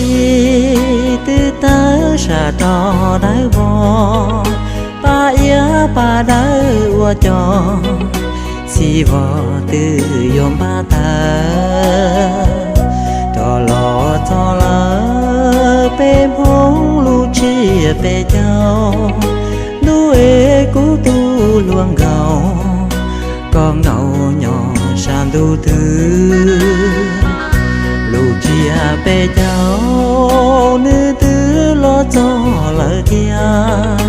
Ib twb tawg sam rov dawb vog, pab iab pab dawb ua cov, txiv vog twb yuav npaj tawg. Rov los txog lawm peb Hmoob lub tsiab peb caug, ntuj es kuv tus hluas nkauj, koj nkaum nyob sab ntuj twg? Lub tsiab peb caug nws twb los txog lawm thiab,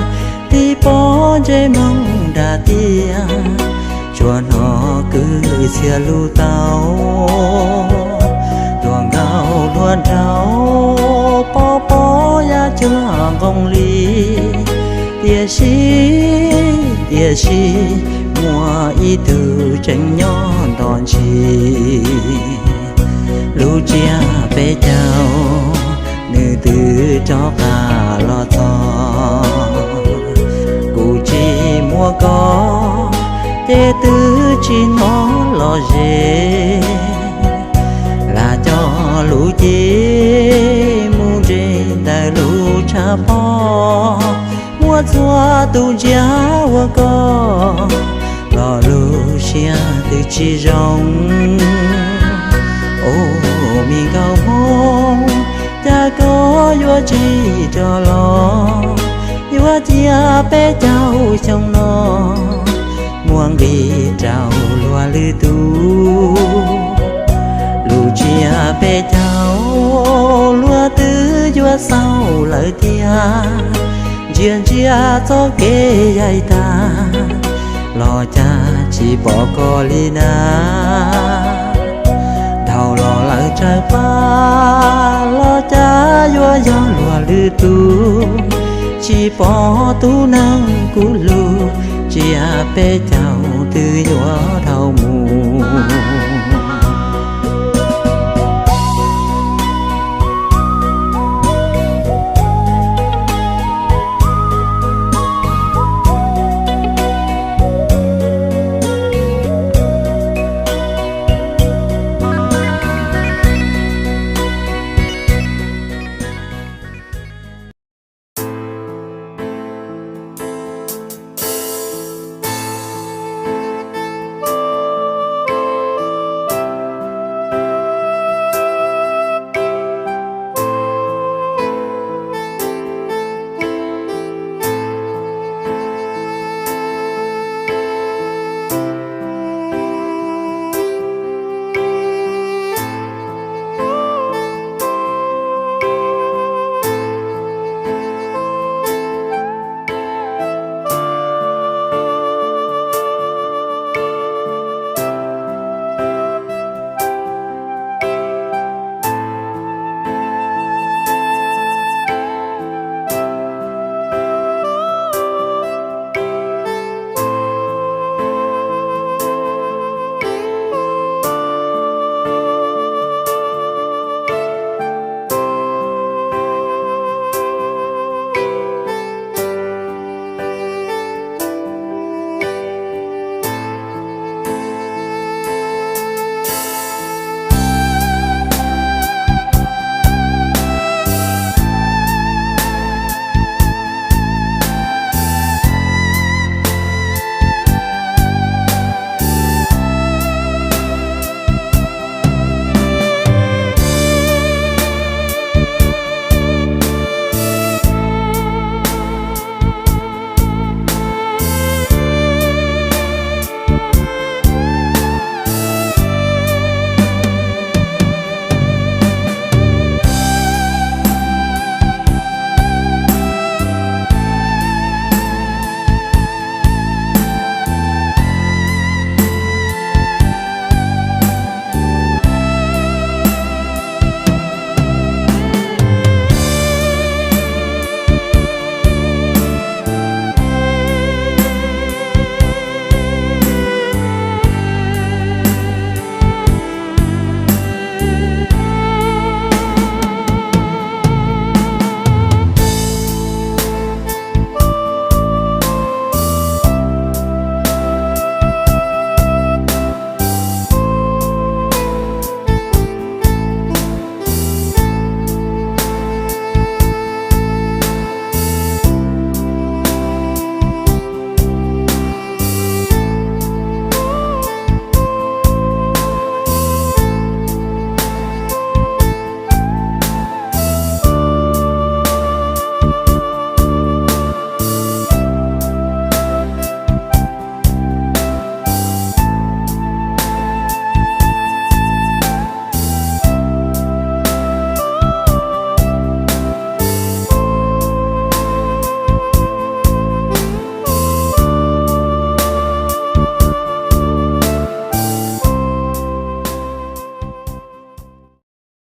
tib pob ntsej muag dab tiab, tsuas hnov kwv txhiaj lub tau. Hluas nkauj hluas nraug pob pob yaj cuag nqoo li, tiam sis, tiam sis muaj ib tug tseem nyob nrog ntshis. Lub tsiab peb caug nws twb rov qab los txog, kuv tsis muaj koj ces twb tsis hnov los ze. Lam coj lub cev mus nres ntawm lub tshav pob, muaj txhua tus ntsia ua koj los lub siab twb tsis zoo. Ub, me nkauj Hmoob, cas koj yuav tsis rov los? Yuav cia peb caug xyoo no muaj nqis rau luag lwm tus. Lub tsiab peb caug luag twb yuav xaus lawm tiag, ntsia ntsia txoj kev yaim tag los cas tsis pom koj li na. Dhau los lawm tsawv pab los cas yuav yog luag lwm tus, tsis pom tus neeg kuv hlub, tsiab peb caug twb yuav dhau mus.